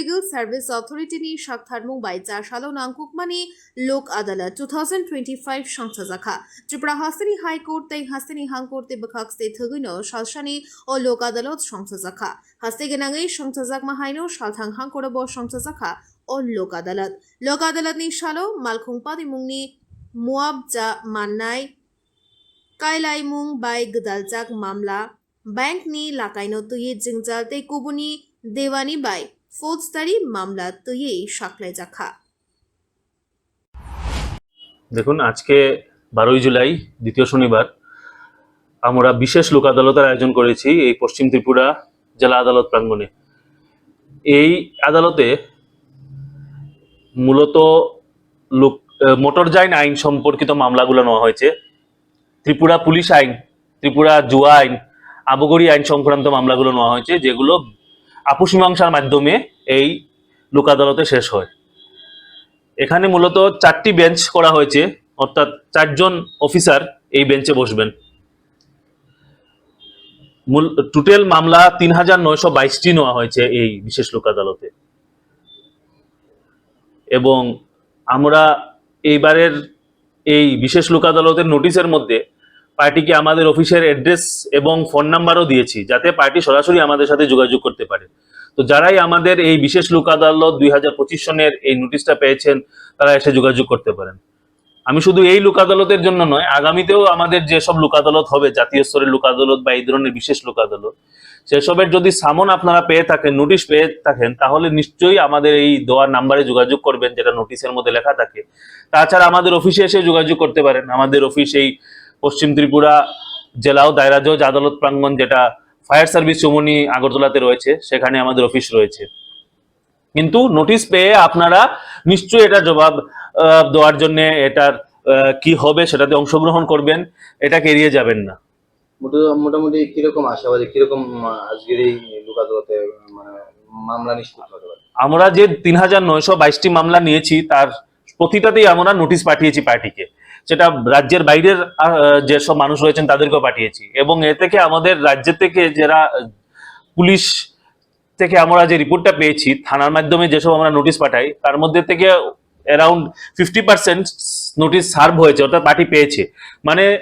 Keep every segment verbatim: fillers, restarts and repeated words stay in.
Legal Service Authority ni saktharmung bai cha salo nangkukmani Lok Adalat two thousand twenty-five songchajakha. Tripura hasteni High Court tei hasteni Hang Court tei bwkhak state thwgwino salsani o Lok Adalat songchajakha. Haste gwnangwi songchajakma haino salthang Hang Court bo songchajakha o Lok Adalat. Lok Adalat ni salo Malkhung Padimungni muabja mannai kailaimung bai gwdaljak mamla, bank ni lakaino twiwi jwngjal tei kubuni dewani bai ফৌজদারি মামলা twiwi saklaijakha. দেখুন, আজকে বারোই জুলাই, দ্বিতীয় শনিবার, আমরা বিশেষ লোক আদালতের আয়োজন করেছি এই পশ্চিম ত্রিপুরা জেলা আদালত প্রাঙ্গণে। এই আদালতে মূলত লোক আহ, মোটর যান আইন সম্পর্কিত মামলাগুলো নেওয়া হয়েছে, ত্রিপুরা পুলিশ আইন, ত্রিপুরা জুয়া আইন, আবগারি আইন সংক্রান্ত মামলাগুলো নেওয়া হয়েছে, যেগুলো আপস মীমাংসার মাধ্যমে এই লোক আদালতে শেষ হয়। এখানে মূলত চারটি বেঞ্চ করা হয়েছে, অর্থাৎ চারজন অফিসার এই বেঞ্চে বসবেন। মূল টোটাল মামলা তিন হাজার নয়শো বাইশটি নেওয়া হয়েছে এই বিশেষ লোক আদালতে। এবং আমরা এইবারের এই বিশেষ লোক আদালতের নোটিশের মধ্যে পার্টিকে আমাদের অফিসের অ্যাড্রেস এবং ফোন নাম্বারও দিয়েছি, যাতে পার্টি সরাসরি আমাদের সাথে যোগাযোগ করতে পারে। তো যারাই আমাদের এই বিশেষ লোক আদালত দুই হাজার পঁচিশ সনের এই নোটিশটা পেয়েছেন, তারা এসে যোগাযোগ করতে পারেন। আমি শুধু এই লোক আদালতের জন্য নয়, আগামীতেও আমাদের যেসব লোক আদালত হবে, জাতীয় স্তরের লোক আদালত বা এই ধরনের বিশেষ লোক আদালত, সেসবের যদি সামন আপনারা পেয়ে থাকেন, নোটিশ পেয়ে থাকেন, তাহলে নিশ্চয়ই আমাদের এই দেওয়া নাম্বারে যোগাযোগ করবেন, যেটা নোটিশের মধ্যে লেখা থাকে। তাছাড়া আমাদের অফিসে এসে যোগাযোগ করতে পারেন। আমাদের অফিস এই পশ্চিম ত্রিপুরা জেলা ও দায়রা জজ আদালত প্রাঙ্গণ, যেটা ফায়ার সার্ভিস চৌমুহনী আগরতলাতে রয়েছে, সেখানে আমাদের অফিস রয়েছে। কিন্তু নোটিশ পেয়ে আপনারা নিশ্চয়ই এটা জবাব আহ, দেওয়ার জন্য এটার আহ, কি হবে সেটাতে অংশগ্রহণ করবেন, এটাকে এড়িয়ে যাবেন না। মোটা- মোটামুটি কিরকম আশাবাদী, কিরকম আহ, আজকের এই লোক আদালতে মানে মামলা নিষ্পত্তি হতে পারে? আমরা যে তিন হাজার নয়শো বাইশটি মামলা নিয়েছি, তার প্রতিটাতেই আমরা নোটিশ পাঠিয়েছি পার্টিকে। সেটা রাজ্যের বাইরের আহ, যেসব মানুষ রয়েছেন, তাদেরকেও পাঠিয়েছি। এবং এ থেকে আমাদের রাজ্য থেকে যারা আহ, পুলিশ থেকে আমরা যে রিপোর্টটা পেয়েছি, থানার মাধ্যমে যেসব আমরা নোটিশ পাঠাই, তার মধ্যে থেকে around fifty percent notice serve হয়েছে, অর্থাৎ পার্টি পেয়েছে। মানে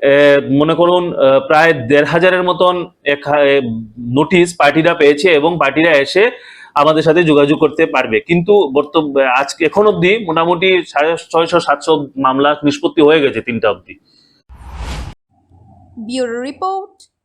এ, মনে করুন, আহ, প্রায় দেড় হাজারের মতন এক হা- এ, নোটিশ পার্টিরা পেয়েছে এবং পার্টিরা এসে আমাদের সাথে যোগাযোগ করতে পারবে। কিন্তু বর্তমান আজকে এখন অবধি মোটামুটি সাড়ে ছয়শো সাতশো মামলা নিষ্পত্তি হয়ে গেছে তিনটা অবধি। Bureau Report,